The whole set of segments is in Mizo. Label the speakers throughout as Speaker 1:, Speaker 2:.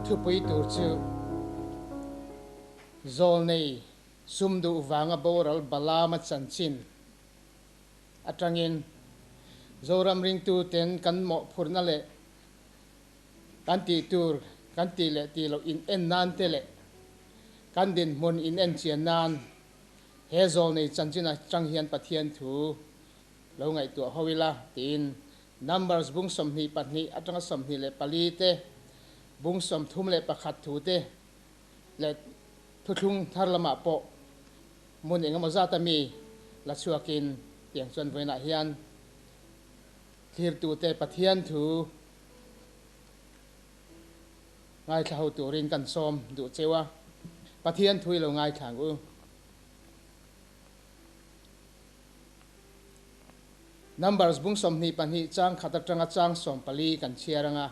Speaker 1: Thupui tur chu Zawlnei sum duh vanga boral Balaama chanchin atangin Zoram ringtuten kan mawhphurhna leh kan tih tur kan tih leh tih loh in en nan te leh kan dinhmun in en chian nan he Zawlnei chanchin atang hian Pathian thu lo ngaihtuah ho ila tiin Numbers bung 22 atanga 24 te, bung 31 thu te leh thuthlung thar lamah pawh hmun engemaw zata mi la chhuakin tiang chuan vawiinah hian thlirtute Pathian thu ngaithla ho turin kan sawm duh cheu a, Pathian thu i lo ngaithla ang u. Numbers bung 22 chang khat atanga chang 14 kan chhiar anga,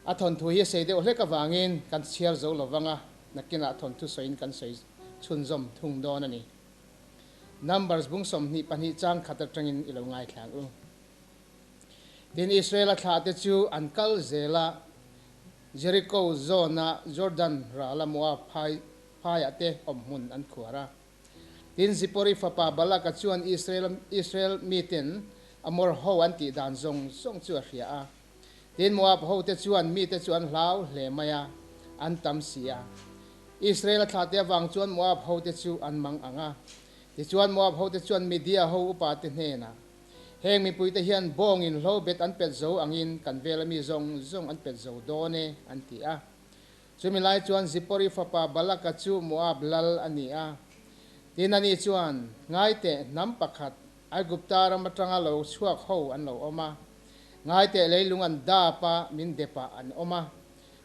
Speaker 1: a thawnthu hi a sei deuh hlek avangin kan chhiar zo lo vang a, nakinah thawnthu sawiin kan sawi chhunzawm thung dawn a ni. Numbers bung 22 chang khat atangin i lo ngaithla ang u. Tin, Israela thlahte chu an kal zel a, Jericho zawna Jordan rala Moab phai phaiah te awmhmun an khuar a. Tin, Zipori fapa Balaka chuan Israel Israel miten Amor ho an tih dan zawng zawng chu a hria a. Tin, Moab hote chuan mite chu an hlau hle mai a, an tam si a. Israel a thlahte avang chuan Moab hote chu an mang ang a. Tichuan, Moab hote chuan Media ho upate hnenah, Heng mipuite hian bawngin hlo bet an pet zo angin kan vela mi zawng zawng an pet zo dawn e, an ti a. Chumi lai chuan Zipori fapa Balaka chu Moab lal a ni a. Tin, ani chuan, Ngaiteh, hnam pakhat, Aigupta ram atanga lo chhuak ho an lo awm a. Ngaiteh leilung an dap a, min depah an awm a.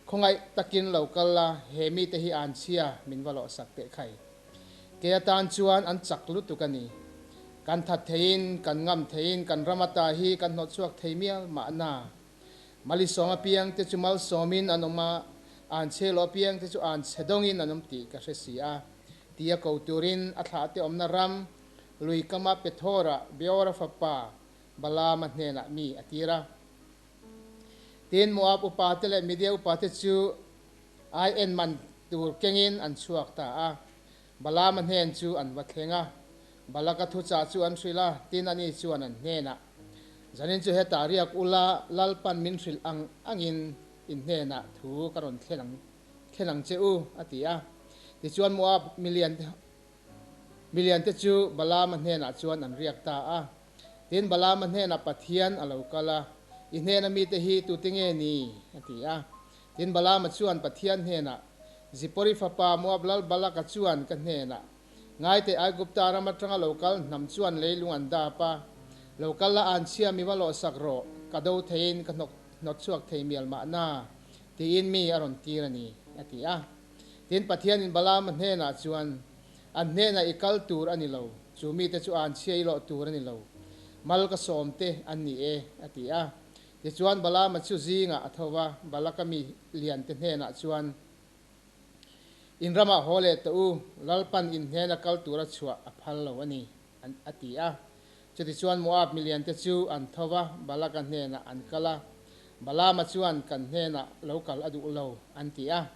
Speaker 1: Khawngaih takin lo kal la, he mite hi an chhia, min va lawhsak teh khai. Kei atan chuan an chak lutuk a ni. Kan that theiin, kan ngam theiin, kan ram ata hi kan hnawhchhuak thei mial mahna. Malisawm apiang te chu malsawmin an awm a, an chhe lo apiang te chu an chhe dawngin an awm tih ka hre si a, tia ko turin a thlahte awmna ram lui kama Pethora, Beora fapa Balaama hnenah mi a tir a. Tin, Moab upate leh Midia upate chu ai en man tur kengin an chhuak ta a. Balaama hnen chu an va thleng a, Balaka thuchah chu an hrilh a, tin ani chuan an hnenah, Zanin chu hetah riak ula, Lalpan min hrilh ang angin in hnenah thu ka rawn thlen ang thlen ang che u, a ti a. Tichuan Moab milian miliante chu Balaama hnenah chuan an riak ta a. Tin Balaama hnenah Pathian a lo kal a, I hnena mite hi tute nge ni? a ti a. Tin Balaama chuan Pathian hnenah, Zipori fapa Moab lal Balaka chuan ka hnenah, Ngaite Aigupta ram atanga lo kal hnam chuan leilung an dap a, lo kal la an chhia mi va lawhsak rawh, ka do theiin ka hnawk hnawt chhuak thei mial mahna, tiin mi a rawn tir a ni, a ti a. Tin, Pathianin Balaama hnenah chuan, An hnenah i kal tur a ni lo, chu mite chu an chhia i lawh tur a ni lo, mal ka sawm te an ni e, a ti a. Tichuan Balaama chu zingah a tho va, Balaka mi liante hnenah chuan, In ramah haw leh tawh u, Lalpan in hnena kal tura chhuah a phal lo a ni, a ti a. Chutichuan Moab miliante chu an tho va, Balaka hnenah an kal a. Balaama chuan kan hnenah lo kal a duh lo, an ti a.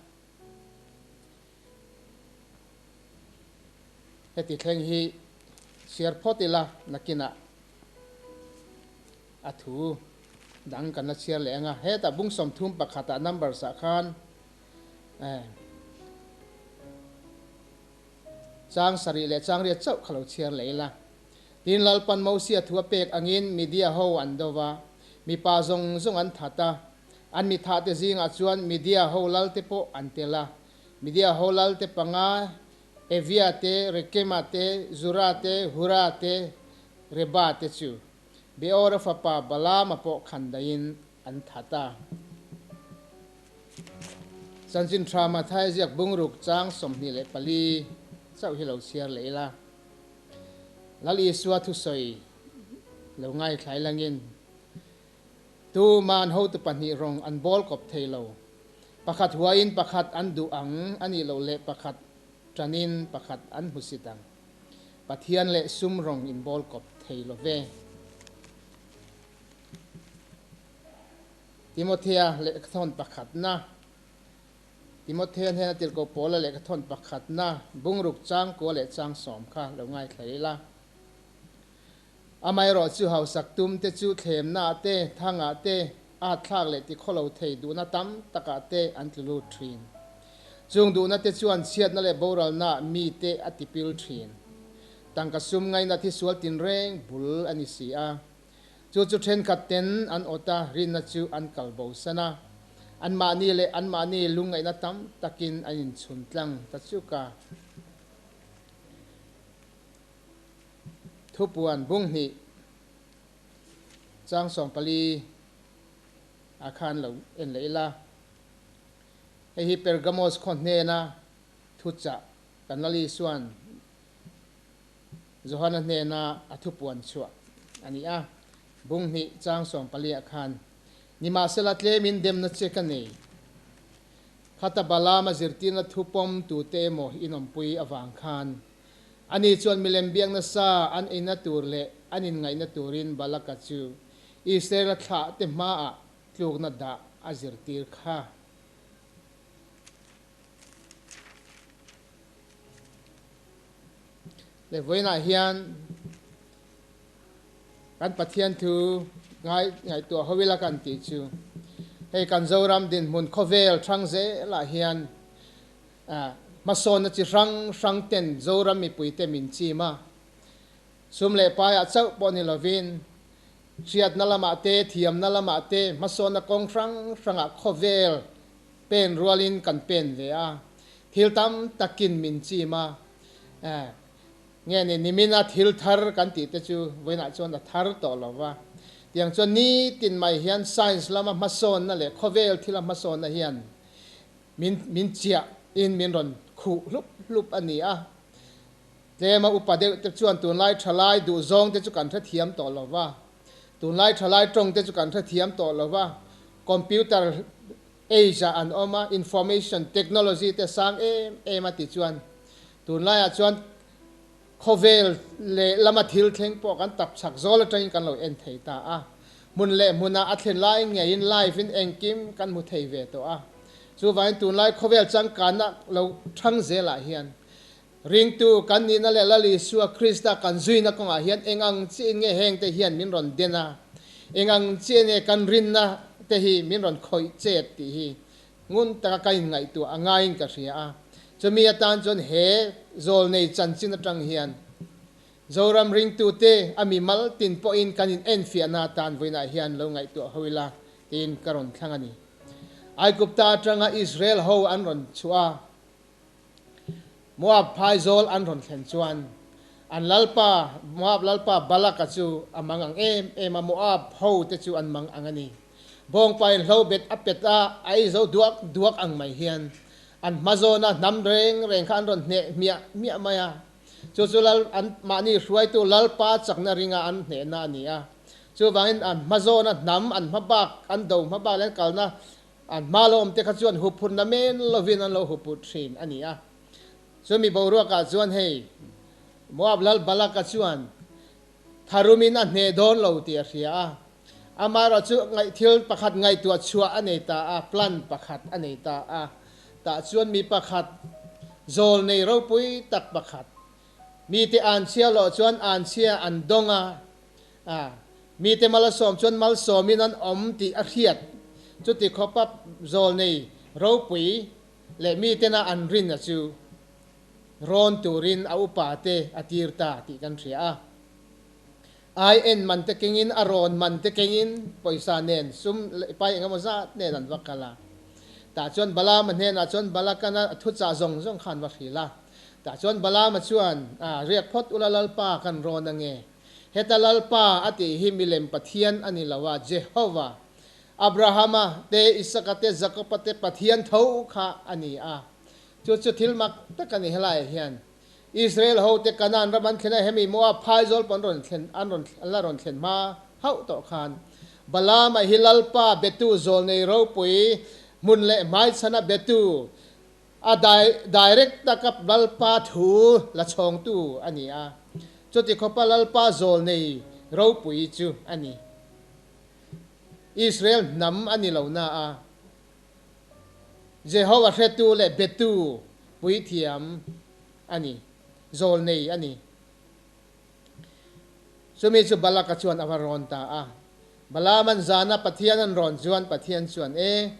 Speaker 1: Heti thleng hi chhiar phawt ila nakinah a thu dang kan la chhiar leh ang a. Hetah bung 31 ah numbers ah khan Chang sarih leh chang riat chauh kha lo chhiar leh ila. Tin, Lalpan Mosia thu a pek angin Midia ho an do va, mipa zawng zawng an that a. An mithahte zingah chuan Midia ho lalte pawh an tel a. Midia ho lalte panga, Evia te, Rekema te, Zura te, Hura te, Reba te chu Beora fapa Balaama pawh khan daihin an that a. Chanchin tha Mathai ziak bungruk chang 24 chauh hi lo chhiar leh ila. Lal Isua thusawi lo ngaithlai langin tu man hotu pahnih rawng an bawl kawp thei lo. Pakhat huain pakhat an duh ang a nih loh leh pakhat tanin pakhat an hmusit ang. Pathian leh sum rawng in bawl kawp thei lo ve. Timothea lehkhathawn pakhatna. Timothea hnena tirhkoh Paula lehkha thawn pakhatna bungruk chang kua leh chang sawm kha lo ngaithla ila. Amaherawh chu hausak tum te chu thlemnaah te, thangah te, at thlak leh tikhawlo thei duhna tam takah te an tlu lut thin. Chung duhna te chuan chhiatna leh boralna mite a tipil thin. Tangka sum ngaina thisual tinreng bul a ni si a. Chu chu thenkhat ten an awt a, rinna chu an kal bosan a. Anmahni leh anmahni lungngaihna tam takin an inchhun tlang ta chuk a. Thupuan bung hnih chang 14 ah khan lo en leh ila. Hei hi Pergamos khaw hnena thuchah kan Lal Isua'n Johana hnena a thupuan chhuah a ni a. Bung hnih chang 14 ah khan, Nimahsela tlemin demna che ka nei. Khata Balaama zirtirna thu pawm tute emaw inawmpui avang khan Ani chuan milem biak nasa an eina tur leh an inngaihna turin Balaka chu Israela thlahte hmaah tlukna dah a zirtir kha. Leh vawiinah hian kan Pathian thu ngai ngaihtuah ho ila kan tih chu hei kan Zoram dinhmun khawvel hrang zelah hian Hmasawnna chi hrang hrang ten Zoram mipuite min chim a, sum leh paiah chauh pawh ni lovin hriatna lamah te, thiamna lamah te hmasawnna kawng hrang hrangah khawvel pen rualin kan pen ve a, thil tam takin min chim a. Nge ni nimina thil thar kan tih te chu vawiinah chuan a thar tawh lo va, tiang chuan nitin mai hian science lama hmasawnna leh khawvel thila hmasawnna hian Min min chiah in min rawn khuh hlup hlup a ni a. Tlema upa deuh te chuan tunlai thalai duhzawng te chu kan hrethiam tawh lo va. Tunlai thalai tawng te chu kan hrethiam tawh lo va. Computer age ah an awm a, information technology te sang em em a ti chuan tunlaiah chuan Khawvel leh lama thil thleng pawh kan tap chak zawl atangin kan lo en thei ta a. Hmun leh hmunah a thlen lai ngeiin live in engkim kan hmu thei ve tawh a. Chuvangin tunlai khawvel changkanna lo thang zelah hian ringtu kan nihna leh Lal Isua Krista kan zuina kawngah hian eng ang chiahin nge hengte hian min rawn den a, eng ang chiahin nge kan rinna te hi min rawn khawih chet tih hi Ngun taka ka inngaihtuah a ngaiin ka hria a, chumi atan chuan he zawlnei chanchin atang hian Zoram ringtute a mimal tin pawhin kan in enfiahna atan vawiinah hian lo ngaihtuah ho ila tiin ka rawn thlang a ni. Aigupta atanga Israel ho an rawn chhuah a, Moab phaizawl an rawn thlen chuan an lalpa, Moab lalpa Balak-a chu a mang ang em em a, Moab ho te chu an mang ang a ni. Bawngpain hlo bet a pet a, a ei zo duak duak ang mai hian an hma zawna hnam reng reng kha an rawn hneh hmiah hmiah mai a. Chu chu lal an mahni hruaitu lalpa chakna ringa an hnehna a ni a. Chuvangin an hma zawna hnam an hma bak, an do hma bak leh an kalna an hma lo awmte kha chuan huphurhna men lovin an lo huphurh thin a ni a. Chumi boruakah chuan hei Moab lal Balak-a chuan Tharumin a hneh dawn lo tih a hria a, amaherawh chu ngaihthil pakhat ngaihtuah chhuah a nei ta a, plan pakhat a nei ta a. Tah chuan mi pakhat, zawl nei ropui tak pakhat, mite anchhia loh chuan anchhia an dawng a, a, mite malsawm chuan malsawmin an awm tih a hriat. Chuti khawpa zawl nei ropui leh mitena an rinna chu Rawn turin a upa te a tir ta tih kan hria a. Ai en man te kengin a rawn man te kengin pawisa nen sum leh pai engemaw zat nen an va kal a. Tah chuan Balaama hnenah chuan Balakana a thuchah zawng zawng khan va hrilh a. Tah chuan Balaama chuan, A riak phawt ula Lalpa kan rawn ange. Heta Lalpa a tih hi milem Pathian a ni lo a, Jehova, Abrahama te, Isaka te, Jakoba te Pathian tho kha a ni a. Chu chu thil mak tak a ni helaiah hian. Israel hote Kanaan ram an thlen a, hemi Moab phaizawl pawh an rawn thlen an rawn an la rawn thlen hma hauh tawh khan Balaama hi Lalpa betu zawlnei ropui hmun leh hmaichhana betu a direct taka Lalpa thu la chhawngtu a ni a. Chuti khawpa Lalpa zawlnei ropui chu a ni. Israel hnam a ni lo na a. Jehova hretu leh betu puithiam a ni, zawlnei a ni. Chumi chu Balaka chuan a va rawn ta a. Balaama'n zana Pathian an rawn chuan Pathian chuan, E,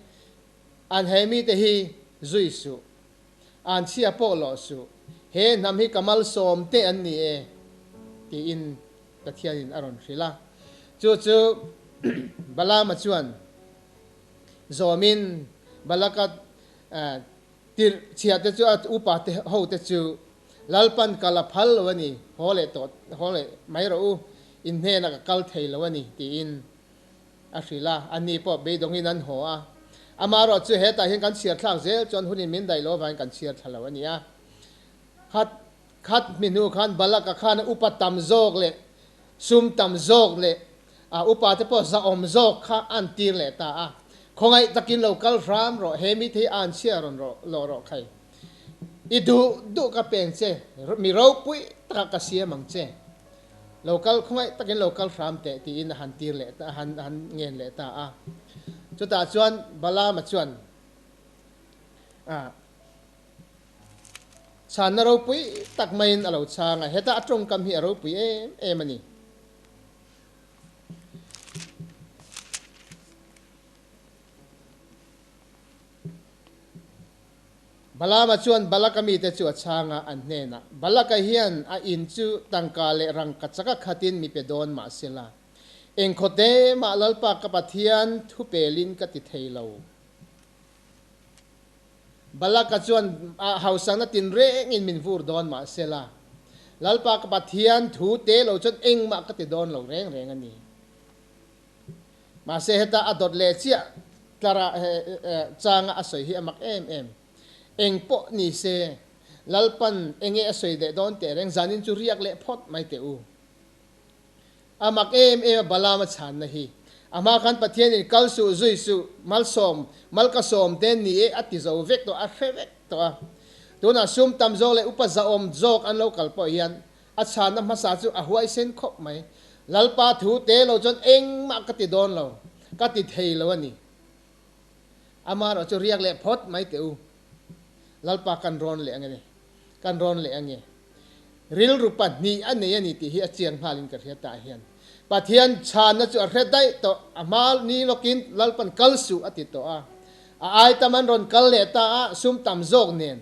Speaker 1: an he mite hi zui suh, an chhia pawh lawh suh, he hnam hi ka malsawm te an ni e, tiin Pathianin a rawn hrilh a. Chu chu Balaama chuan zawmin Balaka Tirh chhiahte chu a upate hote chu Lalpan kal a phal lo a ni, haw leh tawh, haw leh mai rawh u, in hnenah ka kal thei lo a ni, tiin a hrilh a. Anni pawh beidawngin an haw a. Amaherawh chu hetah hian kan chhiar thlak zel chuan hunin min daih lo avangin kan chhiar thla lo a ni a. Khat khat hmi hnu khan Balaka khan a upa tam zawk leh sum tam zawk leh A upate pawh zahawm zawk kha an tir leh ta a, Khawngaih takin lo kal hram rawh, he mite hi an chhia rawn rawh lawh rawh khai. I duh duh ka peng che, mi ropui takah ka siam ang che. Lo kal, khawngaih takin lo kal hram teh tiin a han tir leh ta, a han a han ngen leh ta a. Chutah chuan Balaama chuan, A. Chhanna ropui tak maiin a lo chhang a, heta a tawngkam hi a ropui em em a ni. Balaama chuan Balaka mite chu a chhang a, an hnenah, Balaka hian a in chu tangka leh rangka chaka khatin mi pe dawn mah sela, engkhaw te mah Lalpa ka Pathian thupelin ka ti thei lo. Balaka chuan a hausakna tinrengin min vur dawn mah sela, Lalpa ka Pathian thu te lo chuan engmah ka ti dawn lo reng reng a ni. Mahse heta a dawt leh chiah tlara changa a sawi hi a mak em em. Eng pawh ni se, Lalpan enge a sawi leh dawn teh reng zanin chu riak leh phawt mai teh u. A mak em em a Balaam a chhanna hi. A hma khan Pathianin kal suh, zui suh, malsawm, malkasawm te ni e a ti zo vek tawh, a hre vek tawh a. Tunah sum tam zawk leh upa zahawm zawk an lo kal pawh hian a chhanna hmasa chu a huaisen khawp mai. Lalpa thu te lo chuan engmah ka ti dawn lo, ka ti thei lo a ni. Amaherawh chu riak leh phawt mai teh u. Lalpa kan rawn leh ange, kan rawn leh ange. Rilru pahnih a nei a ni tih hi a chiang nghalin ka hria tah hian. Pathian chhanna chu a hre daih tawh, a hma ni lawkin Lalpan kal suh a ti tawh a. A ai tam an rawn kal leh ta a, sum tam zawk nen.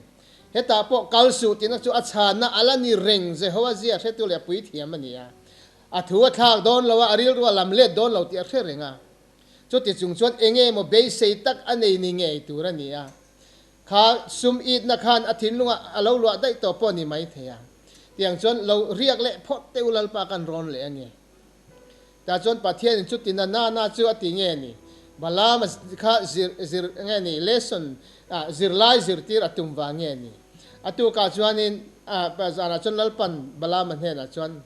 Speaker 1: Hetah pawh kal suh tihna chu a chhanna a la ni reng, Jehovah zia hretu leh a puithiam a ni a. A thu a thlak dawn lo a, a rilru a lam let dawn lo tih a hre reng a. Chuti chung chuan enge maw beisei tak a nei ni ngei tur a ni a. Kha sum itna khan a thinlungah a lo luah daih tawh pawh ni mai thei a. Tiang chuan lo riak leh phawt teh u Lalpa kan rawn leh a ni. Tah chuan Pathianin chuti na na na chu a ti nge ni? Balaam kha zir zir nge ni? Lesson ah zirlai zirtir a tum vang nge ni? A tukah chuanin ah zanah chuan Lalpan Balaama hnenah chuan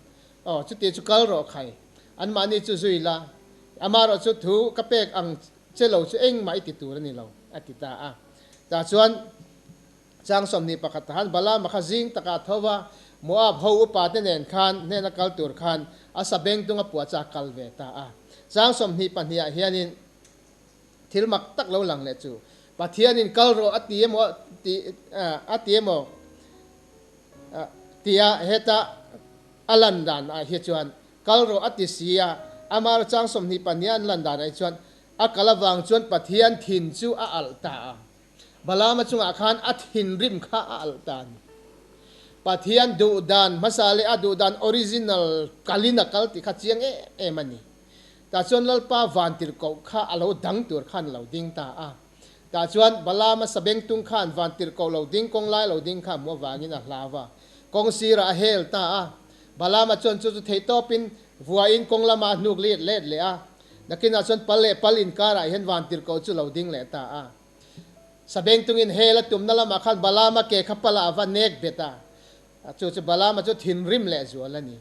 Speaker 1: Aw chuti chu kal rawh khai, anmahni chu zui la, amaherawh chu thu ka pek ang Che lo chu engmah i ti tur a ni lo, a ti ta a. Tah chuan chang 21 ah khan Balaama kha zing takah a tho va, Moab ho upate nen khan hnena kal tur khan a sabengtung a puah chu a kal ve ta a. Chang 22 ah hianin thil mak tak lo lang leh chu, Pathianin kal rawh a ti emaw ti a ti emaw tia heta a lan dan ah hi chuan Kal rawh a ti si a, amah chang 22 an lan dan ah chuan a kal avang chuan Pathian thin chu a alh ta a. Balaama chungah khan a thinrim kha a alh ta a ni. Pathian duh dan hmasa leh a duh dan original kalin a kal tih kha chiang em em a ni. Tah chuan Lalpa vantirhkoh kha a lo dang tur khan a lo ding ta a. Tah chuan Balaama sabengtung khan vantirhkoh lo ding kawng lai lo ding kha hmuh avangin a hlau a, kawng sirah a hel ta a. Balaama chuan chu chu theih tawpin vuain kawng lamah a hnuk let let leh a. Nakinah chuan pal leh pal inkarah hian vantirhkoh chu lo ding leh ta a. Sabengtungin hel a tumna lamah khan Balaama ke kha palah a va nek bet a. Chu chu Balaama chu thinrim leh zual a ni.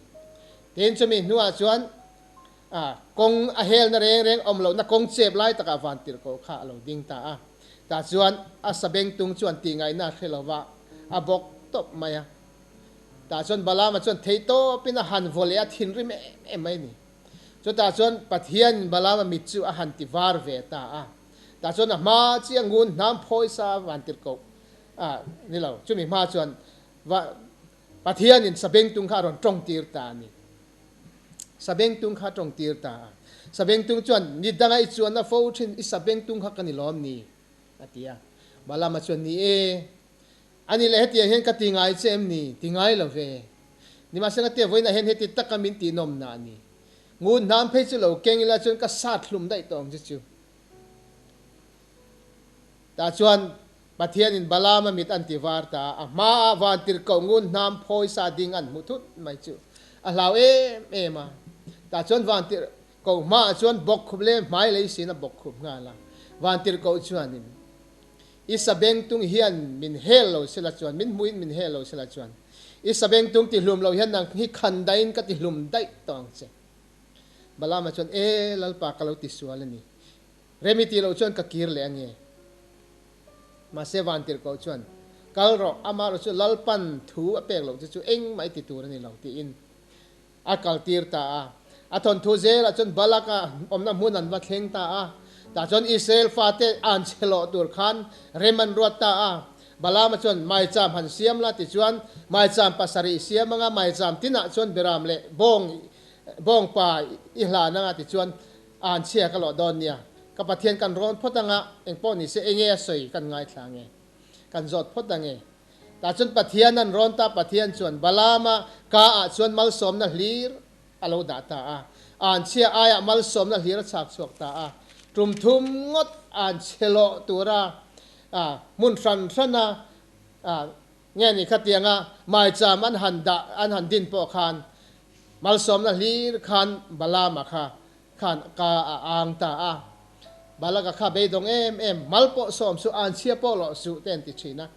Speaker 1: Tin, chumi hnuah chuan kawng a helna reng reng awm lohna kawng chep lai takah vantirhkoh kha a lo ding ta a. Tah chuan a sabengtung chuan tihngaihna a hre lova a bawk tawp mai a. Tah chuan Balaama chuan theihtawpin a han vaw leh a, thinrim em em mai a ni. Chutah chuan Pathianin Balaama mit chu a han ti var ve ta a. Tah chuan a hma chiah ngun hnam phawi sa van tirhkoh a ni lo. Chumi hma chuan va Pathianin Sabengtung kha a rawn tawng tir ta a ni. Sabengtung kha a tawng tir ta a. Sabengtung chuan, Ni danga i chuanna fo thin i Sabengtung kha ka ni lawm ni? a ti a. Balama chuan, Ni e, a ni leh hetiang hian ka ti ngai che em ni? Ti ngai lo ve. Nimahsela tia vawiinah hian heti taka min tihnawmna a ni. Ngun hnam phei chu lo keng ila chuan ka sat hlum daih tawh ang che chu. Tah chuan Pathianin Balaama mit an ti var ta a, a hmaah vantirhkoh ngun hnam phawi sa ding an hmu thut mai chu a hlau em em a. Tah chuan vantirhkoh hmaah chuan bawkkhup leh hmai lei sin a bawkkhup nghal a. Vantirhkoh chuanin, I sabengtung hian min hel lo sela chuan, min hmuhin min hel lo sela chuan, i sabengtung tihlum lo hian nang hi khan daihin ka tihlum daih tawh ang che. Balaama chuan, E Lalpa, ka lo tisual a ni. Remi tih loh chuan ka kir leh ange. Mahse Vantirhkoh chuan, Kal rawh, amaherawh chu Lalpan thu a pek loh che chu engmah i ti tur a ni lo, tiin a kaltir ta a. A thawnthu zelah chuan Balak-a awmna hmun an va thleng ta a. Tah chuan Israel fate an chhe lawh tur khan rem an ruat ta a. Balaama chuan, Maicham han siam la, tichuan maicham pasarih siam anga maicham tinah chuan beram leh bawng bawngpa i hlan anga, tichuan An chhia ka lawh dawn nia. Ka Pathian kan rawn phawt anga, engpawh ni se enge a sawi kan ngaithla ange. Kan zawt phawt ange. Tah chuan Pathian an rawn ta, Pathian chuan Balaama ka ah chuan malsawmna hlir a lo dah ta a. An chhia aiah malsawmna hlir a chhak chhuak ta a. Tum thum ngawt an chhe lawh tura hmun hran hrana nge ni khatianga maicham an han dah an han din pawh khan Malsawmna hlir khan Balaama kha khan ka a ang ta a. Balaka kha beidawng em em, mal pawh sawm suh, anchhia pawh lawh suh te an ti thin a.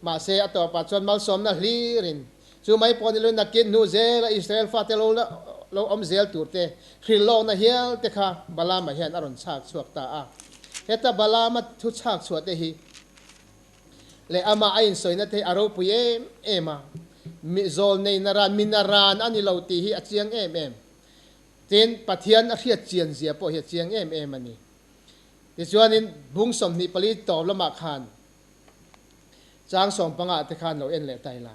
Speaker 1: Mahse a tawpah chuan malsawmna hlirin chu mai pawh ni lo nakin hnu zela Israel fate lo lo awm zel tur te hrilhlawkna hial te kha Balaama hian a rawn chhak chhuak ta a. Heta Balaama thu chhak chhuah te hi leh amah a insawina te hi a ropui em em a, mi zawl nei na ran, mi na ran a ni lo tih hi a chiang em em. Tin, Pathian a hriat chian zia pawh hi a chiang em em a ni. Tichuanin bung 24 tawp lamah khan chang sawmpangah te khan lo en leh ta ila.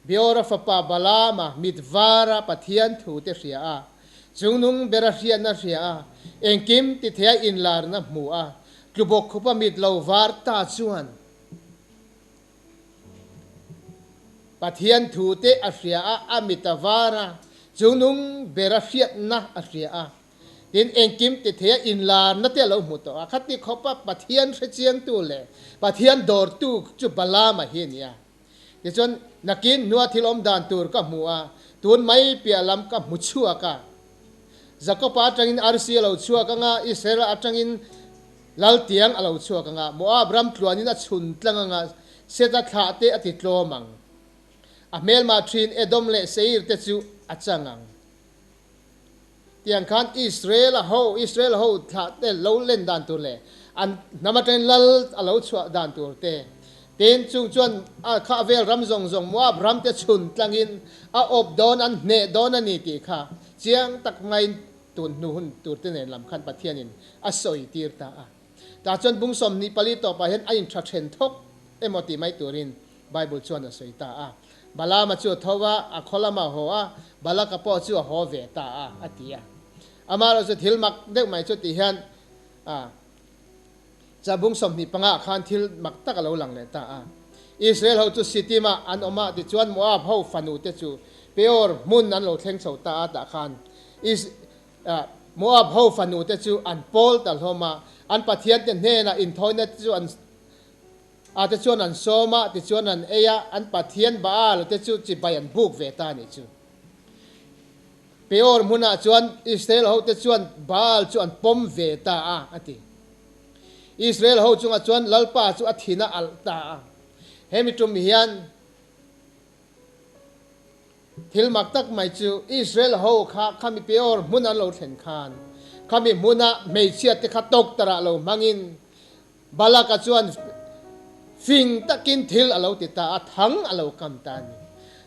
Speaker 1: Beora fapa Balaama mit vara Pathian thu te hria a, chungnung bera hriatna hria a, engkim ti theia inlarna hmu a, tlubawk khupa mit lo var ta chuan Pathian thu te a hria a, a mit a var a, chungnung bera hriatna a hria a, tin engkim ti theia inlarna te a lo hmu tawh a. Khati khawpa Pathian hrechiangtu leh Pathian dawrtu chu Balaama hi a ni a. Tichuan, nakin hnua thil awm dan tur ka hmu a, tun mai piah lam ka hmu chhuak a. Jakoba atangin arsi a lo chhuak ang a, Israela atangin laltiang a lo chhuak ang a, Moab ram tluanin a chhun tlang ang a, Seta thlah te a ti tlawm ang. A hmelmah thin Edom leh Seir te chu a chang ang. Tiang khan Israela ho, Israel ho thlah te lo len dan tur leh an hnam atangin lal a lo chhuah dan tur te, tin chung chuan a kha vel ram zawng zawng Moab ram te chhun tlangin a awp dawn, an hneh dawn a ni tih kha chiang tak maiin tun hnu hun tur te nen lam khan Pathianin a sawi tir ta a. Tah chuan bung 24 tawpah hian a intha then thawk emaw tih mai turin Bible chuan a sawi ta a. Balaama chu a tho a, a khaw lamah a haw a, Balaka pawh chu a haw ve ta a, a ti a. Amaherawh chu thil mak deuh mai chu tih hian a chabung 25 ah khan thil mak tak a lo lang leh ta a. Israel ho chu Sittim ah an awm a, tichuan Moab ho fanu te chu Peor hmun an lo thleng chho ta a, tah khan Is Moab ho fanu te chu an pawl ta hlawm a, an pathian te hnenah inthawina te chu an A te chuan an sawm a, tichuan an ei a, an pathian Baal te chu chibai an buk ve ta a nih chu. Peor hmunah chuan Israel ho te chuan Baal chu an pawm ve ta a, a ti. Israel ho chungah chuan Lalpa chu a thin a alh ta a. Hemi tum hian thil mak tak mai chu Israel ho kha khami Peor hmun an lo thlen khan khami hmuna hmeichhia te kha tawktarah lo hmangin Balaka chuan fing takin thil a lo ti ta a, thang a lo kam ta a ni.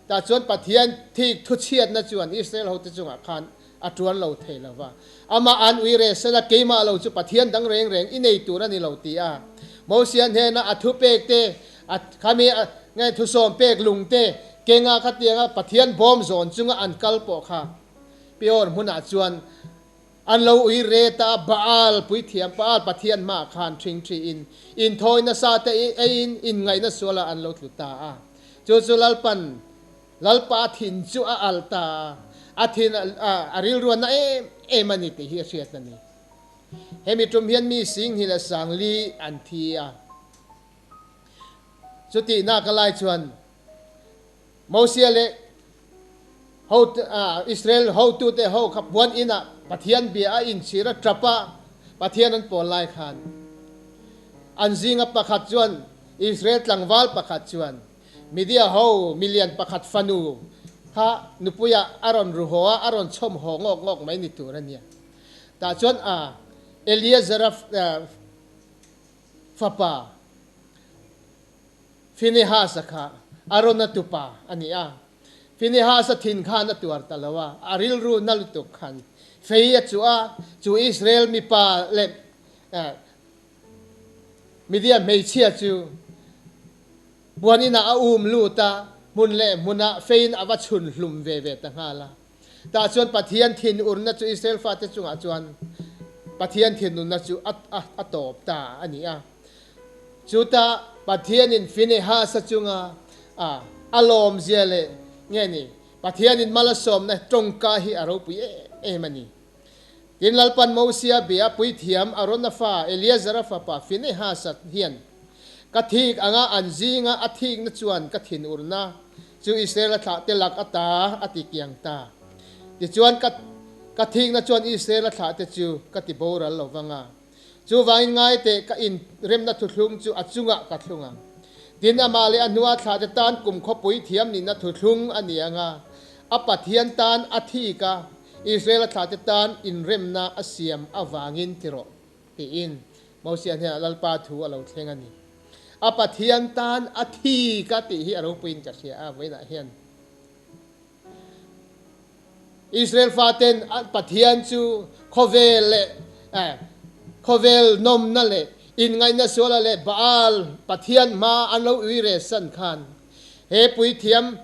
Speaker 1: Tah chuan Pathian thik thuchhiatna chuan Israel hote chungah khan a tuan lo thei lo va. Amah an ui reh sela keimah lo chu Pathian dang reng reng i nei tur a ni lo ti a. Mosia hnena a thupek te, a khami nge thusawm pek lung te kenga khatianga Pathian bawm zawn chunga an kal pawh kha Peor hmunah chuan an lo ui re ta a, Baal puithiam Baal Pathian hmaah khan ṭhingṭhi in inthawi nasa te eiin inngaihna sualah an lo tlu ta a. Chu chu Lalpan Lalpa thin chu a alh ta a, a thin a rilru a na em em a ni tih hi a hriat a ni. Hemi tum hian mi Singhni leh Sangli an thi a. Chutihnak a lai chuan Mosia leh ho Israel hotute ho kha puan inah Pathian bia a inchhir a tap a, Pathian an pawl lai khan an zinga pakhat chuan Israel tlangval pakhat chuan Media ho milian pakhat fanu kha nupuiah a rawn ru haw a, a rawn chhawm haw ngawk ngawk mai ni tur a nia. Tah chuan a Eleazara fapa Phinehas-a kha Arona tupa a ni a. Phinehas-a thin khan a tuar ta lo a, a rilru na lutuk khan fei a chuh a, chu Israel mipa leh Media hmeichhia chu buan inah a um lut a, hmun leh hmunah feiin a va chhun hlum ve ve ta nghal a. Tah chuan Pathian thinurna chu Israel fate chungah chuan Pathian thinurna chu a tawp ta a ni a. Chutah Pathianin Phinehas-a chunga a lawmzia leh nge ni Pathianin malasawmna tawngka hi a ropui em em a ni. Tin, Lalpan Mosia bia puithiam Arona fa Eleazara fapa Phinehasa hian, Ka thik anga an zinga a thikna chuan ka thinurna chu Israela thlahte lak ata a ti kiang ta. Tichuan, ka ka thikna chuan Israela thlahte chu ka ti boral lo vang a. Chuvangin ngai teh ka inremna thuthlung chu a chungah ka thlung ang. Tin, amah leh a hnua thlahte tan kum khawpui thiam nihna thuthlung a ni ang a, a Pathian tan a thik a, Israel a thlahte tan inremna a siam avangin ti rawh, tiin Mosia hnenah Lalpa thu a lo thleng a ni. A Pathian tan a thi ka tih hi a ropuiin ka hria a, vawiinah hian Israel faten an Pathian chu khawvel leh khawvel nawmna leh inngaihna suala leh Baal Pathian hma an lo ui re san khan He puithiam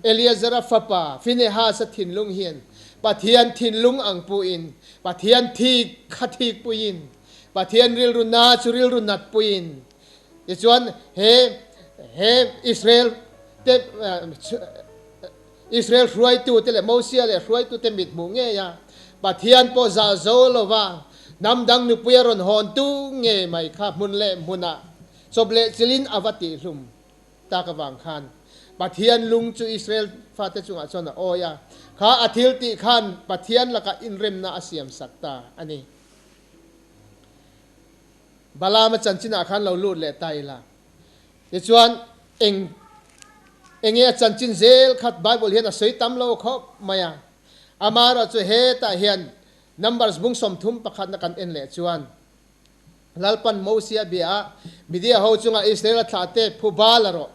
Speaker 1: Eleazara fapa Phinehas-a thinlung hian Pathian thinlung ang puhin, Pathian thik kha thik puiin, Pathian rilru na chu rilru nat puiin, tichuan he he Israel te Israel hruaitute leh Mosia leh hruaitute mithmuh ngei a, Pathian pawh zah zo lova hnam dang nupui a rawn hawntu ngei mai kha hmun leh hmunah chawp leh chilhin a va tihhlum. Tak avang khan Pathian lung chu Israel fate chungah chuan a awi a, kha a thil tih khan Pathian lakah inremna a siam sak ta a ni. Balaam-a chanchinah khan lo lut leh ta ila. Tichuan, eng enge a chanchin zel khat Bible hian a sawi tam lo khawp mai a. Amaherawhchu hetah hian Numbers bung 31 na kan en leh chuan, Lalpan Mosia bia a, Midia ho chunga Israela thlah te phu bal a rawh.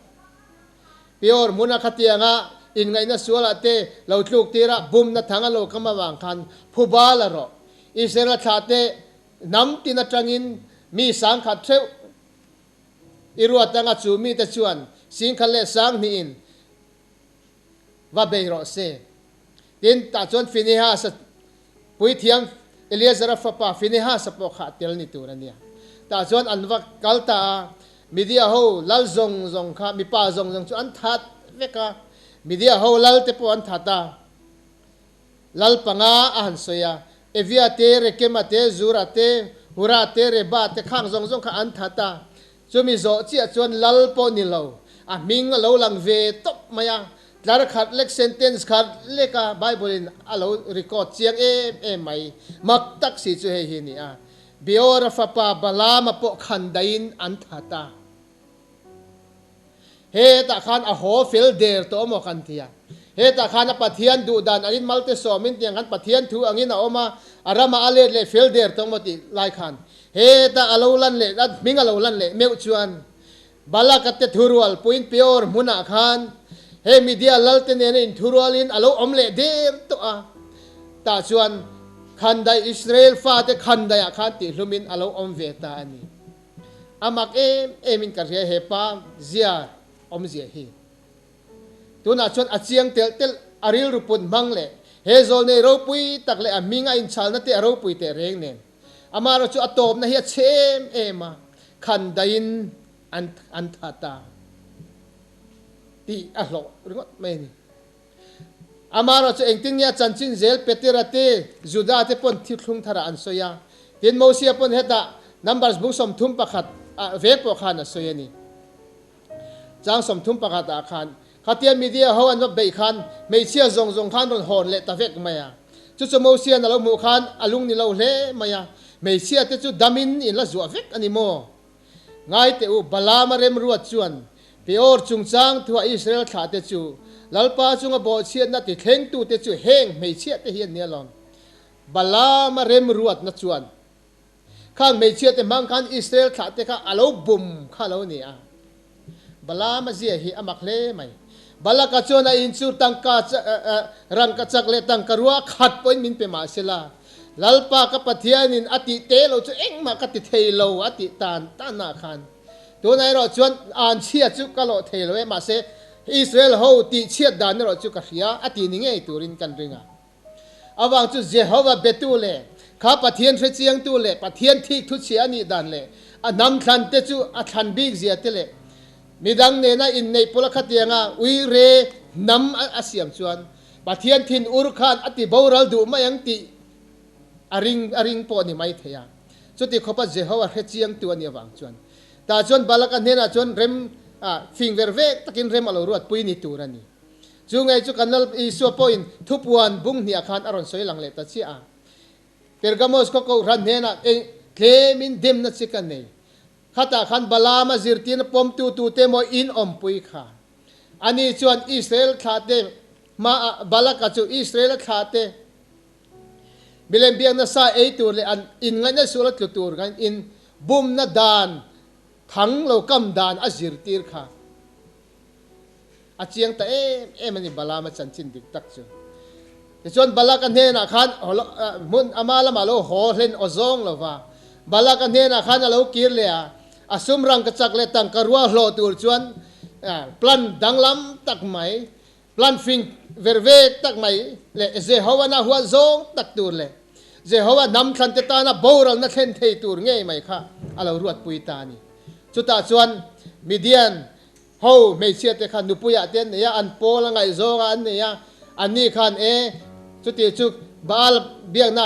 Speaker 1: Peor hmuna khatianga inngaihna sualah te lo tluk tirah bumna thang a lo kam avang khan phu bal a rawh. Israela thlah te hnam tin atangin mi sangkhat theuh i ruat anga chu mite chuan singkhat leh sanghnihin va bei rawh se. Tin, tah chuan Phinehas-a puithiam Eleazara fapa Phinehas-a pawh kha a tel ni tur a nia. Tah chuan an va kal ta a, Midia ho lal zawng zawng kha mipa zawng zawng chu an that vek a, Midia ho lal te pawh an that a. Lal panga a han sawi a, Evia te, Rekema te, Zura te, Hura te, Reba te khang zawng zawng kha an that a. Chumi zawh chiah chuan lal pawh ni lo, a hming a lo lang ve tawp mai a, tlar khat lek sentence khat lek a Bible in a lo record chiang em em mai. Mak tak si chu hei hi a ni a, Beora fapa Balaama pawh khan daihin an that a. Hetah khan a haw fel der tawh maw kan ti a. Hetah khan a Pathian duh dan angin malte sawmin tiang khan Pathian thu angin a awm a, a ramah a let leh fel der tawh maw tih lai khan hetah a lo lan leh a hming a lo lan leh meuh chuan Balak-a te thurual puiin Peor hmunah khan he Midia lalte nena inthurualin a lo awm leh der tawh a. Tah chuan khandaih Israel fate khandaiah khan tihhlumin a lo awm ve ta a ni. A mak em em in ka hria he pa zia awmzia hi. Tunah chuan a chiang telh telh, a rilru put hmang leh he zawlnei ropui tak leh a hming a inchalna te a ropui teh reng nen. Amaherawh chu a tawpna hi a chhe em em a, khandaiin an an tha ta tih a hlawh ringawt mai a ni. Amaherawh chu engtin nge a chanchin zel Petera te, Juda te pawn thithlung tharah an sawi a, tin Mosia pawn hetah Numbers bung 31 ah vek pawh khan a sawi a ni. Chang 31 ah khan khatia media ho an va beih khan hmeichhia zawng zawng khan rawn hawn leh ta vek mai a. Chu chu Mosian a lo hmuh khan a lung ni lo hle mai a, hmeichhia te chu damin in la zuah vek a ni maw? Ngai teh u, Balaam a remruat chuan Peor chungchang thuah Israel thlah te chu Lalpa chunga bawhchhiatna ti thlengtu te chu heng hmeichhia te hi an ni alawm. Balaam a remruatna chuan Khang hmeichhia te hmang khan Israel thlah te kha a lo bum kha lo ni a. Balaam a zia hi a mak hle mai. Balaka chuan a in chu tangka rangka chak leh tangka rua khat pawhin min pe mah sela, Lalpa ka Pathianin a tih te lo chu engmah ka ti thei lo a tih tan tanah khan tunah erawh chuan an chhia chu ka lawh thei lo e, mahse Israel ho tih chhiat dan erawh chu ka hria a ti ni ngei turin kan ring a. Avang chu Jehova betu leh kha Pathian hrechiangtu leh Pathian thik thuchhia a nih dan leh a hnam thlan te chu a thlan bik zia te leh midang nena inneih pawla khatianga uire hnam a siam chuan Pathian thin ur khan a ti boral duh mai ang tih a ring a ring pawh a ni mai thei a. Chuti khawpa Jehova hrechiangtu a nih avang chuan tah chuan Balaka hnenah chuan rem fing ver vek takin rem a lo ruatpui ni tur a ni. Chu ngei chu kan Lal Isua pawhin thupuan bung hniah khan a rawn sawi lang leh ta chiah a. Pergamos khaw kohhran hnenah eng tlemin demna chi ka nei. Khatah khan Balaam a zirtirna pawmtu tute maw in awmpui kha. Ani chuan Israel thlahte hmaah Balaka chu Israel a thlahte milem biakna sa ei tur leh an inngaihna sual a tlu tur khan in bumna dan thang lo kam dan a zirtir kha. A chiang ta em em a ni Balaam a chanchin dik tak chu. Tichuan Balak a hnenah khan hmun ama lamah lo haw hlen aw zawng lo va. Balak a hnenah khan a lo kir leh a, a sum rangka chak leh tangka rua hlawh tur chuan plan danglam tak mai, plan fing ver vek tak mai leh Jehovah-na huat zawng tak tur leh Jehovah hnam thlante tana boralna thlen thei tur ngei mai kha a lo ruatpui ta a ni. Chutah chuan Midian Ho hmeichhia te kha nupuiah te an nei a, an pawl a ngaihzawng a an nei a, anni khan e chuti chu Baal biakna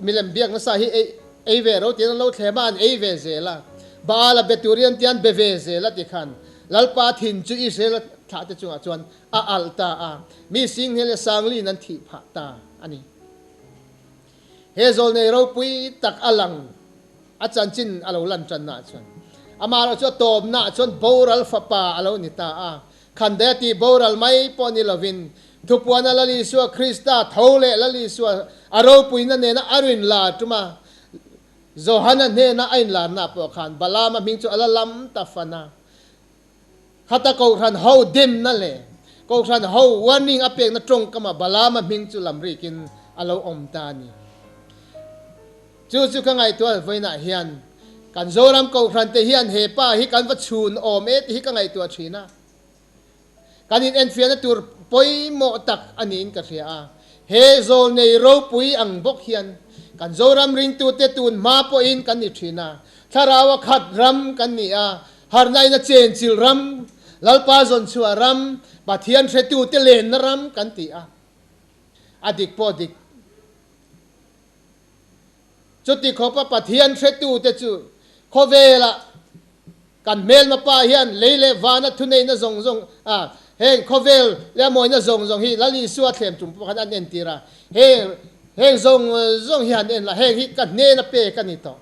Speaker 1: milem biak nasa hi ei ei ve ro tiin an lo thlem a, an ei ve zel a, Baal a be turin an tia an be ve zel a ti khan Lalpa thin chu Israel thlah te chungah chuan a alh ta a, mi Singhnel leh Sangliin an thih phah ta a ni. He zawlnei ropui tak a lang a chanchin a lo lan tanna chuan amaherawh chu a tawpnaah chuan boral fapa a lo ni ta a. Khandaia tih boral mai pawh ni lovin thupuana Lal Isua Krista tho leh Lal Isua a ropuina nena a rin lar tuma Johana hnena a inlarna pawh khan Balaama hming chu a la lam ta fan a. Khata Kohhran ho demna leh Kohhran ho warning a pekna tawngkama Balaama hming chu lamrikin a lo awm ta a ni. Chu chu ka ngaihtuah vawiinah hian kan Zoram Kohhran te hian he pa hi kan va chhun awm e tih hi ka ngaihtuah thin a. Kan inenfiahna tur pawimawh tak a niin ka hria a. He zawlnei ropui ang bawk hian kan Zoram ringtute tun hma pawhin kan ni thin a. Thlarau a khat ram kan ni a, Harnaina chenchilh ram, Lalpa zawnchhuah ram, Pathian hretute lenna ram kan ti a, a dik pawh dik. Chuti khawpa Pathian hretute chu khawvelah kan hmelma pa hian lei leh vana thuneihna zawng zawng a, heng khawvel leh a mawina zawng zawng hi Lal Isua thlem tum pawh khan an entir a, heng heng zawng zawng hi han en la, heng hi ka hnena pek a ni tawh.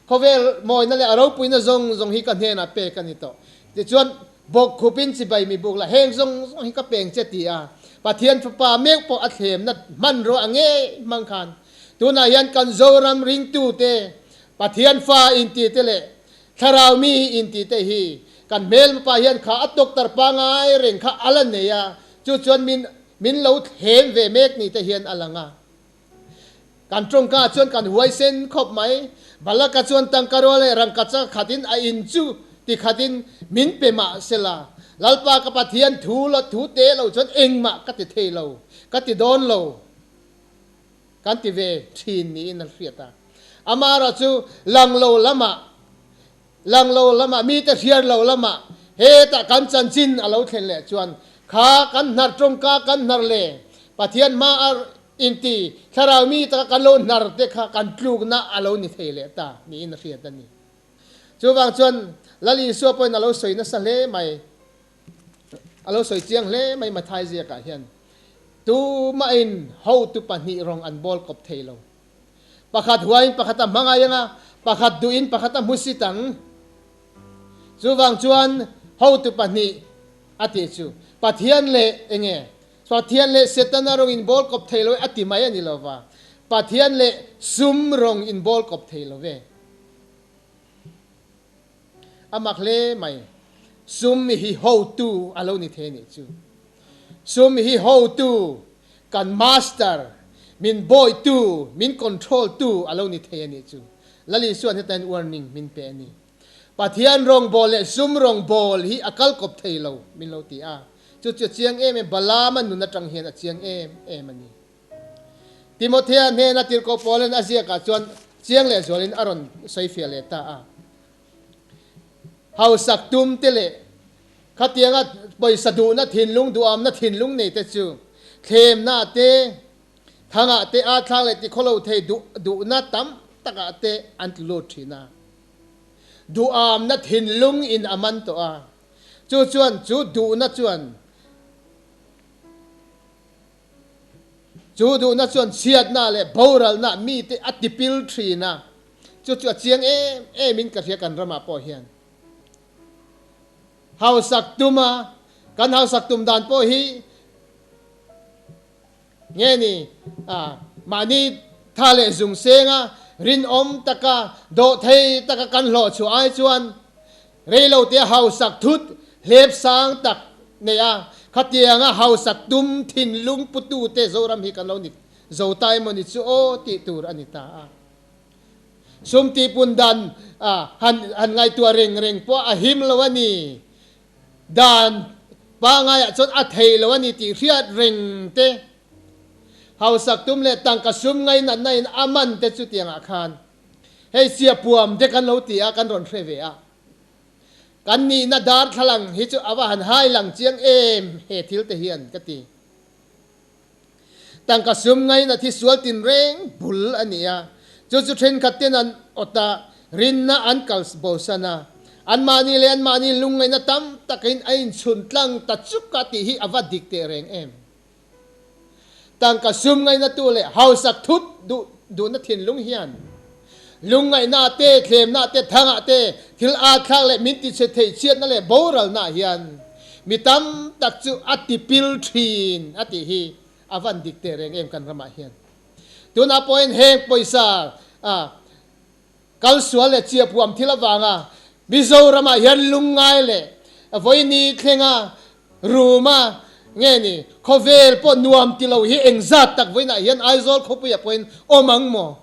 Speaker 1: Khawvel mawina leh a ropuina zawng zawng hi ka hnenah pek a ni tawh. Tichuan, bawk khupin chibai mi buk la, heng zawng zawng hi ka peng che ti a, Pathian Fapa meuh pawh a thlemna hmanrua a ngei hmang khan, tunah hian kan Zoram ringtute, Pathian fa intite leh Thlarau mi intite hi kan hmelmapa hian kha a doctor pangai reng kha a la nei a, chu chuan min min lo thlem ve mek ni te hian a lang a. Kan tawngka chuan kan huaisen khawp mai. Balaka chuan tangka rual leh rangkachak khatin a in chu ti khatin min pe mah sela, Lalpa ka Pathian thu la thu te lo chuan engmah ka ti thei lo, ka ti dawn lo kan ti ve thin niin a hriat a. Amaherawh chu lang lo lamah, lang lo lamah, mite hriat lo lamah hetah kan chanchin a lo thlen leh chuan kha kan hnar tawngka kan hnar le Pathian hma a Inti, thlarau mi taka kan lo hnar te kha kan tlukna a lo ni thei leh ta niin a hriat a ni. Chuvang chuan Lal Isua pawhin a lo sawi nasa hle mai, a lo sawi chiang hle mai Mathai ziakah hian, Tumahin hotu pahnih rawng an bawl kawp thei lo. Pakhat huain pakhat a hmangai ang a, pakhat duhin pakhat a hmusit ang. Chuvang chuan hotu pahnih a tih chu Pathian leh enge? Pathian leh Setana rawng in bawl kawp thei lo e a ti mai a ni lo va, Pathian leh sum rawng in bawl kawp thei lo ve. A mak hle mai. Sum hi hotu a lo ni thei a nih chu. Sum hi hotu, kan master, min bawitu, min control tu a lo ni thei a nih chu. Lal Isuan heta hian warning min pe a ni. Pathian rawngbâwl leh sum rawngbâwl hi a kal kawp thei lo, min lo ti a. Chu chu a chiang em em, Balaama nun aṭang hian a chiang em em a ni. Timothea hnêna tirhkoh Paula'n a ziakah chuan chiang lehzualin a rawn sawifiah leh ta a. Hausak tum te leh khatianga pawisa duhna thinlung, duhamna thinlung nei te chu thlemna te, thangah te, âthlak leh tikhawlo thei duh duhna tam takah te an tlu lut ṭhin a. Duhamna thinlung in a man tawh a, chu chuan chu duhna chuan chu duhna chuan chhiatna leh boralna mite a tipil thin a, chu chu a chiang em em in ka hria kan ramah pawh hian. Hausak tuma kan hausak tum dan pawh hi Nge ni, mahni tha leh zung senga rinawm taka dawhthei taka kan hlawh chhuah ai chuan reilote hausak thut hlep sang tak nei a, khatianga hausak tum thinlung putute Zoram hi kan lo ni zo ta emaw ni chu aw tih tur a ni ta a. Sum tihpun dan han han ngaihtuah reng reng pawh a him lo a ni. Dan pangaiah chuan a thei lo a ni tih hriat reng te, hausak tum leh tangka sum ngainatna in a man te chutiangah khan hei sia puam te kan lo ti a, kan rawn hre ve a. Kan nihna darthlalang hi chu a va han hai lang chiang em he thil te hian ka ti. Tangka sum ngainat hi sual tinreng bul a ni a, chu chu thenkhat ten an awt a, rinna an kal bosan a, anmahni leh anmahni lungngaihna tam takin a inchhun tlang ta chuk a tih hi a va dik teh reng em? Tangka sum ngainatu leh hausak thut duh duhna thinlung hian lungngaihna te, thlemna te, thangah te, thil âthlak leh min tichhe thei chhiatna leh boralna hian mi tam tak chu a tipil thin a tih hi a van dik teh reng em kan ramah hian. Tunah pawhin heng pawisa kal sual leh chiahpuam thil avanga Mizoramah hian lungngai leh vawiini thlenga ruma nge ni khawvel pawh nuam ti lo hi engzat tak vawiinah hian Aizawl khawpuiah pawhin awm ang maw?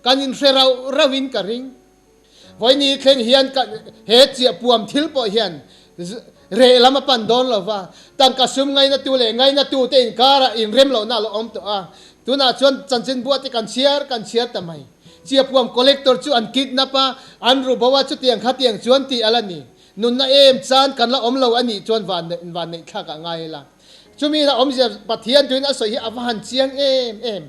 Speaker 1: Kan inhre rauh rauhin ka ring. Vawiini thleng hian ka he chiahpuam thil pawh hian reh lam a pan dawn lo va, tangka sum ngainatu leh ngainatute inkarah inrem lohna a lo awm tawh a. Tunah chuan chanchinbua te kan chhiar kan chhiar ta mai. Chiahpuam collector chu an kidnap a, an ru bo a, chutiang khatiang chuan tih a la ni. Nunna em chan kan la awm lo a nih chuan vanneih thlak ah ngai ila. Chumi na awmzia Pathian tuin a sawi hi a va han chiang em em.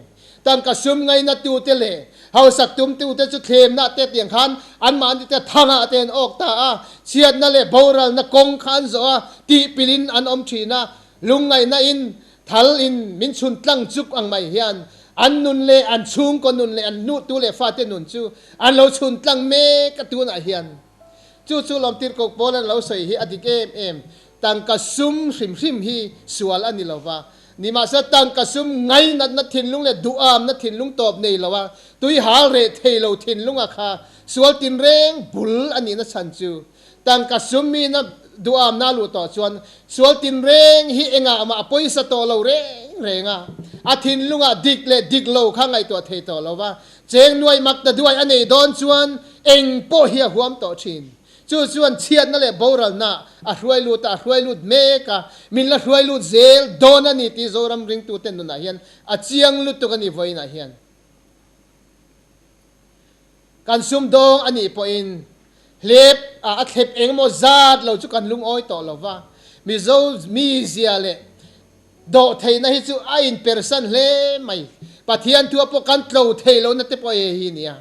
Speaker 1: Tangka sum ngainatute leh hausak tumtute chu thlemna te tiang khan anmahni te thangah te an awk ta a, chhiatna leh boralna kawng kha an zawh a, tihpilhin an awm thin a, lungngaihna in thal in min chhun tlang chuk ang mai hian an nun leh an chhungkaw nun leh an hnuhtu leh fate nun chu an lo chhun tlang mek a tunah hian. Chu chu lawmtirhkoh pawl an lo sawi hi a dik em em. Tangka sum hrim hrim hi sual a ni lo va, nimahsela tangka sum ngainatna thinlung leh duhamna thinlung tawp nei lo a, tui hal reh thei lo thinlunga kha sual tinreng bul a nihna chhan chu tangka sum mina duhamna a luh tawh chuan sual tinreng hi engah mah a pawisa tawh lo reng reng a, a thinlungah dik leh dik lo kha ngaihtuah thei tawh lo va, cheng nuai mak ta duai a nei dawn chuan eng pawh hi a huam tawh thin. Chu chuan chhiatna leh boralna a hruai lut a, a hruai lut mek a, min la hruai lut zel dawn a ni tih Zoram ringtute nunah hian a chiang lutuk a ni vawiinah hian. Kan sumdawng a nih pawhin hlep a thlep engemaw zat lo chu kan lungawi tawh lo va, Mizo mizia leh dawhtheihna hi chu a inpersan hle mai. Pathian thua pawh kan tlo thei lohna te pawh hei hi nia.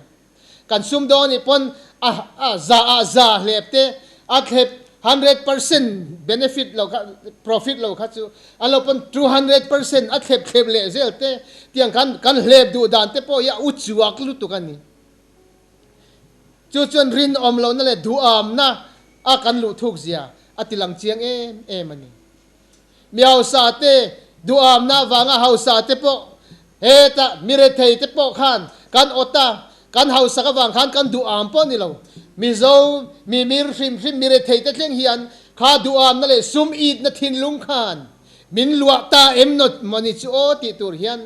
Speaker 1: Kan sumdawng a nih pawn a za ah za hlep te a thlep 100% benefit lo kha profit lo kha chu a lo pawn 200% a thlep thlep leh zel te tiang khan kan hlep duh dan te pawh hi a u chuak lutuk a ni. Chu chuan rinawm lohna leh duhamna a kan luh thuk zia a ti lang chiang em em a ni. Mi hausa te duhamna avanga hausa te pawh hetah mi rethei te pawh khan kan awt a, kan hausak avang khan kan duham pawh ni lo. Mizo mi mir hrim hrim mi rethei te thleng hian kha duhamna leh sum itna thinlung khan min luah ta em nawt mawni chu aw tih tur hian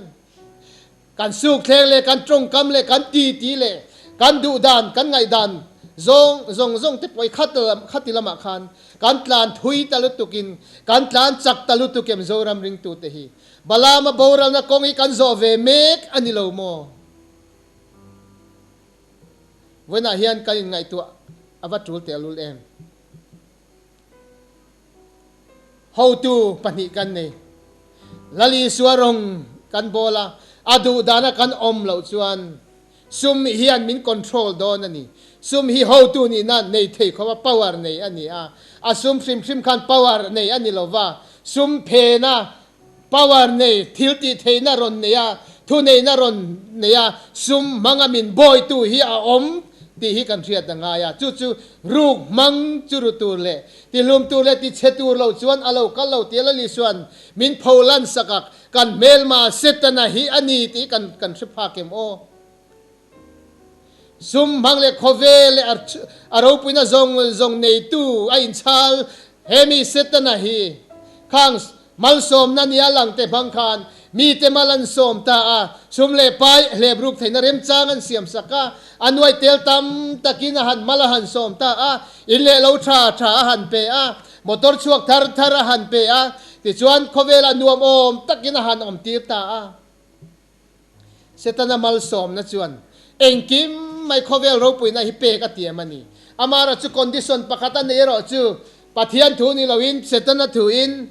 Speaker 1: Kan sukthleng leh kan tawngkam leh kan titi leh kan duhdan, kan ngaihdan zawng zawng zawng te pawh hi khati lamah khan kan tlan thui ta lutukin kan tlan chak ta lutuk em Zoram ringtute hi. Balama boralna kawng hi kan zawh ve mek a ni lo maw? Vawiinah hian kan inngaihtuah a va tul tehlul em? Hotu pahnih kan nei. Lal Isua rawng kan bawl a, a duh dana kan awm loh chuan sum hian min control dawn a ni. Sum hi hotu nihna nei thei khawp a power nei a ni a, a sum hrim hrim khan power nei a ni lo va, sum phena power nei, thil tih theihna rawn nei a, thuneihna rawn nei a, sum hmanga min bawitu hi a awm tih hi kan hriat a ngai a. Chu chu ruk hmang chu ru tur leh tihlum tur leh tichhe tur lo chuan a lo kal lo tih a Lali chuan min pho lan sak a, kan hmelma Setana hi a ni tih kan kan hre phak em aw? Sum hmang leh khawvel leh a ropuina zawng zawng neitu a inchhal hemi Setana hi khang Malsawmna nia lang te hmang khan mite mal an sawm ta a, sum leh pai hlep ruk theihna remchang an siam sak a, a nuai tel tam takin a han mal a han sawm ta a, in leh lo tha tha a han pe a, motor chhuak thar thar a han pe a, tichuan khawvelah nuam awm takin a han awm tir ta a. Setana malsawmna chuan engkim mai khawvel ropuina hi pek a tiam a ni. Amaherawh chu condition pakhat a nei erawh chu Pathian thu ni loin Setana thuin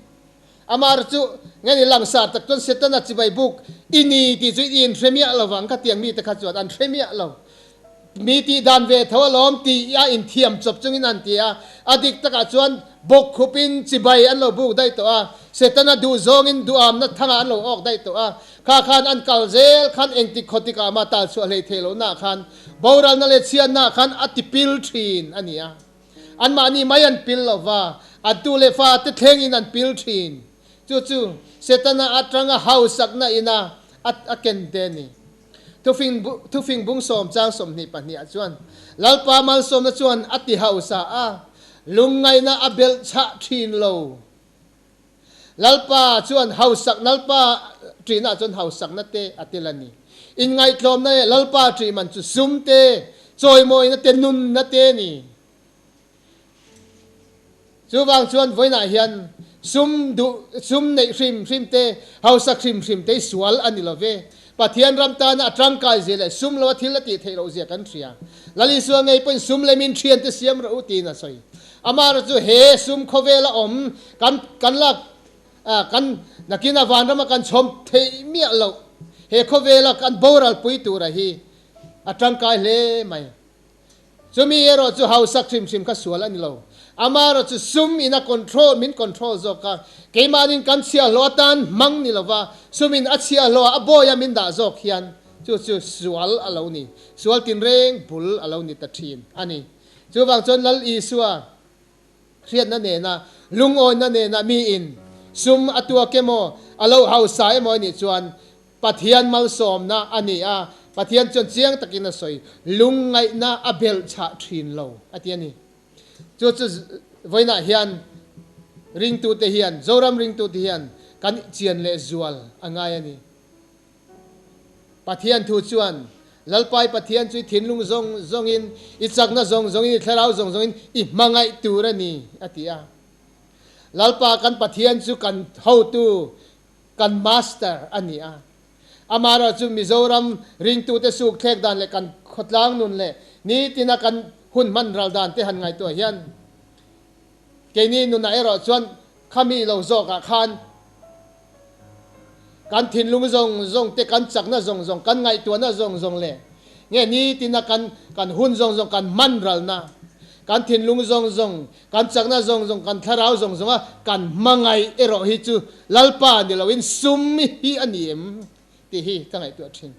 Speaker 1: amaherawh chu nge ni langsar tak chuan Setana chibai buk i ni tih chu i inhre miah lo vang kha tiang mite kha chuan an hre miah lo. Mi tih dan ve tho alawm tih a inthiam chawp chungin an ti a, a dik takah chuan bawk khupin chibai an lo buk daih tawh a, Setana duh zawngin duhamna thangah an lo awk daih tawh a, kha khan an kal zel khan engtik khaw tikah mah tal chhuah hlei theih lohnaah khan boralna leh chhiatnaah khan a ti pil thin a ni a. Anmahni mai an pil lo va, an tu leh fate thlengin an pil thin. Chu chu Setana atanga hausakna ina a ken te a ni. Thufing thufing bung sawm chang 22 ah chuan Lalpa malsawmna chuan a ti hausa a, lungngaihna a belh chhah thin lo. Lalpa chuan hausak Lalpa ṭihna ah chuan hausakna te a tel a ni. Inngaihtlawmna leh Lalpa ṭih man chu sum te, chawimawina te, nunna te a ni. Chuvang chuan vawiinah hian sum duh, sum neih hrim hrim te, hausak hrim hrim te hi sual a ni lo ve. Pathian ram tana a tangkai zia leh sum loa thil a tih theih loh zia kan hria. Lal Isua ngei pawhin sum lemin thiante siam rawh u tiin a sawi. Amaherawhchu chu he sum khawvela awm kan kan lak kan nakina vanrama kan chhawm theih miah loh he khawvela kan boral pui tura hi a tangkai hle mai. Chumi erawh chu hausak hrim hrim kha sual a ni lo. Amaherawh chu sum in a control, min control zawk a. Keimahnin kan chhiahhlawh atan hmang ni lova, sum in a chhiahhlawh a bawi a min dah zawk hian chu chu sual a lo ni. Sual tinreng bul a lo ni ta thin a ni. Chuvang chuan Lal Isua hriatna nena, lungawina nena mi in sum a tuak emaw, a lo hausa emaw a nih chuan Pathian malsawmna a ni a, Pathian chuan chiang takin a sawi, lungngaihna a belh chhah thin lo, a ti a ni. Chu chu vawiinah hian ringtute hian, Zoram ringtute hian kan chian leh zual a ngai a ni. Pathian thu chuan, Lalpai Pathian chu i thinlung zawng zawngin, i chakna zawng zawngin, i thlarau zawng zawngin i hmangaih tur a ni, a ti a. Lalpa kan Pathian chu kan hotu, kan master a ni a. Amaherawhchu Mizoram ringtute suk thlek dan leh kan khawtlang nun leh nitina kan hun hman ral dan te han ngaihtuah hian keini nunah erawh chuan khami lo zawkah khan kan thinlung zawng zawng te, kan chakna zawng zawng, kan ngaihtuahna zawng zawng leh nge nitina kan kan hun zawng zawng kan hman ralna, kan thinlung zawng zawng Kan chakna zawng zawng, kan thlarau zawng zawnga kan hmangaih erawh hi chu Lalpa ni loin sum hi a ni em tih hi ka ngaihtuah thin.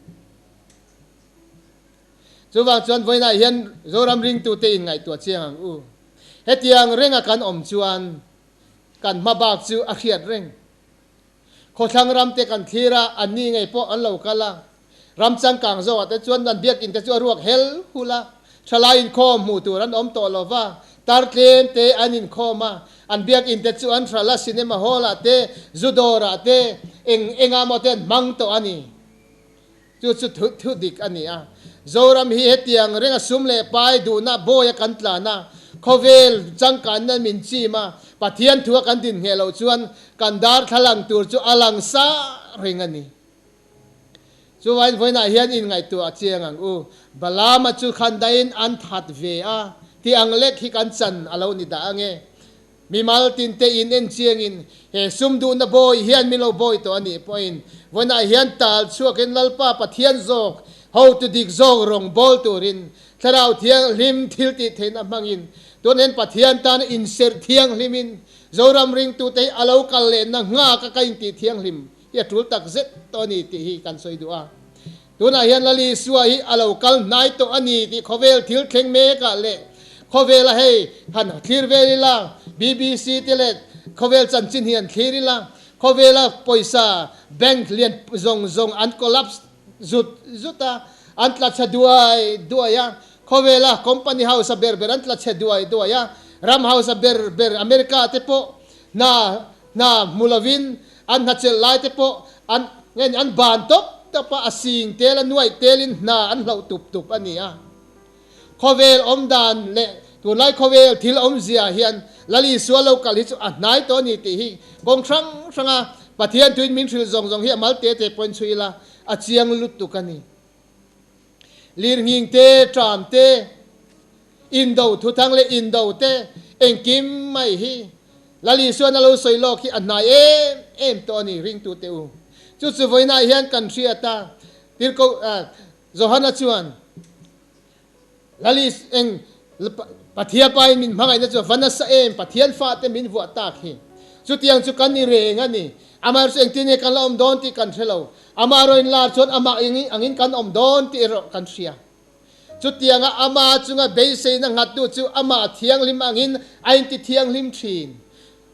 Speaker 1: Chuvang chuan vawiinah hian Zoram ringtute inngaihtuah chiang ang u. Hetiang renga kan awm chuan kan hma bak chu a hriat reng. Khawthlang ramte kan thlir a, anni ngei pawh an lo kal a. Ram changkang zawkah te chuan an biakinn te chu a ruak hel hul a, thalai inkhawm hmuh tur an awm tawh lo va, tar tlem te an inkhawm a, an biakinn te chu an hral a, cinema hall ah te, zu dawr ah te, eng enga maw te an hmang tawh a ni. Chu chu thu thu dik a ni a. Zoram hi hetiang renga sum leh pai duhna bawi a kan tlan a, khawvel changkanna min chim a, Pathian thua kan din ngheh loh chuan kan darthlalang tur chu a lang sa reng a ni. Chuvain vawiinah hian inngaihtuah a chiang ang u. Balaama chu khan daihin an that ve a, tih ang lek hi kan chan a lo ni dah ange. Mimal tinte in en chiangin he sum duhna bawi hian min lo bawi tawh a nih pawhin vawiinah hian tal chhuakin Lalpa Pathian zawk hotu dik zawk rawng bawl turin Thlarau Thianghlim thil tih theihna hmangin tun hian Pathian tana inserh thianghlimin Zoram ringtute hi a lo kal lehna nghak a ka intih thianghlim hi a tul tak zet tawh a ni tih hi kan sawi duh a. Tunah hian Lal Isua hi a lo kal hnai tawh a ni tih khawvel thil thleng mekah leh khawvela hei han thlir vel ila, BBC te leh khawvel chanchin hi han thlir ila, khawvela pawisa bank lian zawng zawng an collapse zut zut a, an tla chhe duai duai a, khawvela company hausa ber ber an tla chhe duai duai a, ram hausa ber ber America te pawh hna Hna hmu lovin an hnachelh lai te pawh an nge ni an ban tawp tawp a, a sing tel a nuaih telin hna an hloh tup tup a ni a. Khawvel awm dan leh tunlai khawvel thil awmzia hian Lal Isua lo kal hi chu a hnai tawh a ni tih hi kawng hrang hranga Pathian tuin min hrilh zawng zawng hi a mal te te pawhin chhui ila a chiang lutuk a ni. Lirnghing te, tram te, Indo thuthang leh indo te engkim mai hi Lal Isuan a lo sawi lawk hi a hnai em em tawh a ni ringtute u. Chu chu vawiinah hian kan hriat a, Tirhkoh Johana chuan Lal Is eng Pathian pain min hmangaihna chu va nasa em Pathian fate min vuah tak hi. Chutiang chu kan ni reng a ni. Amaherawhchu engtin nge kan la awm dawn tih kan hre lo. Amaherawh inlar chuan amah angin kan awm dawn tih erawh kan hria. Chutianga ama chunga beiseina nghattu chu amah thianghlim angin a inti thianghlim thin.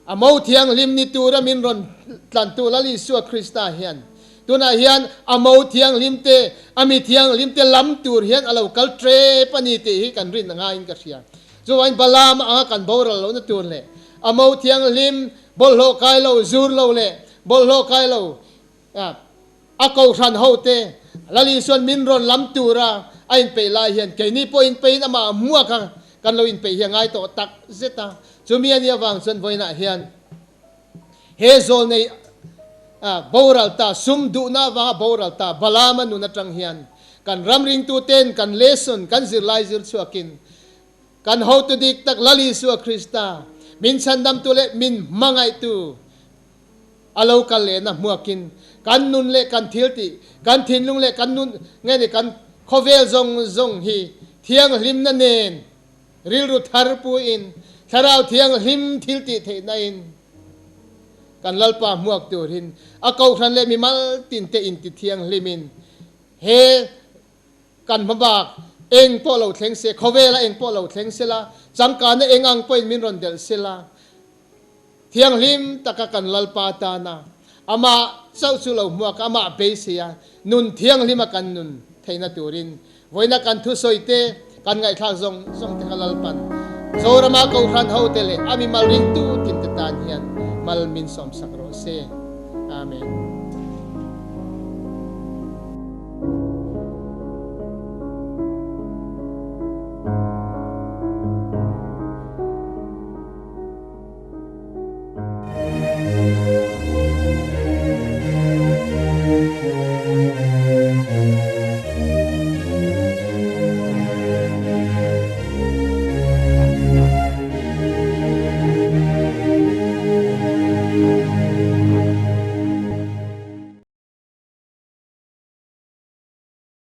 Speaker 1: A mo thianghlim ni tura min rawn tlantu Lal Isua Krista hian tunah hian a mo thianghlim te, a mi thianghlim te lam tur hian a lo kal tep a ni tih hi kan rin ngaiin ka hria. Chuvangin Balaam anga kan boral lohna tur leh a mo thianghlim bawlhhlawh kai lo, zur lo leh bawlhhlawh kai lo, A kohhran hote Lal Isuan min rawn lam tura a inpeih lai hian keini pawh inpeihin amah hmuak a kan lo inpeih hi a ngai tawh tak zet a. Chumi a nih avang chuan vawiinah hian he zawlnei boral ta, sum duhna avanga boral ta Balaama nun atang hian kan ram ringtuten kan lesson, kan zirlai zir chhuakin kan hotu dik tak Lal Isua Krista min chhandamtu leh min hmangaihtu A lo kal lehna hmuakin kan nun leh kan thiltih, kan thinlung leh kan nun nge ni kan khawvel zawng zawng hi thianghlimna nen rilru thar puiin Thlarau Thianghlim thiltih theihnain kan Lalpa hmuak turin a kohhran leh mimal tinte inti thianghlimin he Kan hmabak eng pawh lo thleng se, khawvela eng pawh lo thleng se la, changkana eng ang pawhin min rawn delh se la, thianghlim taka kan Lalpa tana amah chauh chu lo hmuak a, amah beisei a, nun thianghlima kan nun theihna turin vawiina kan thusawi te, kan ngaihthlak zawng zawng te kha Lalpan. Zorama Kohhran hote leh a mimal ringtu tinte tan hian mal min sawmsak rawh se. Amen.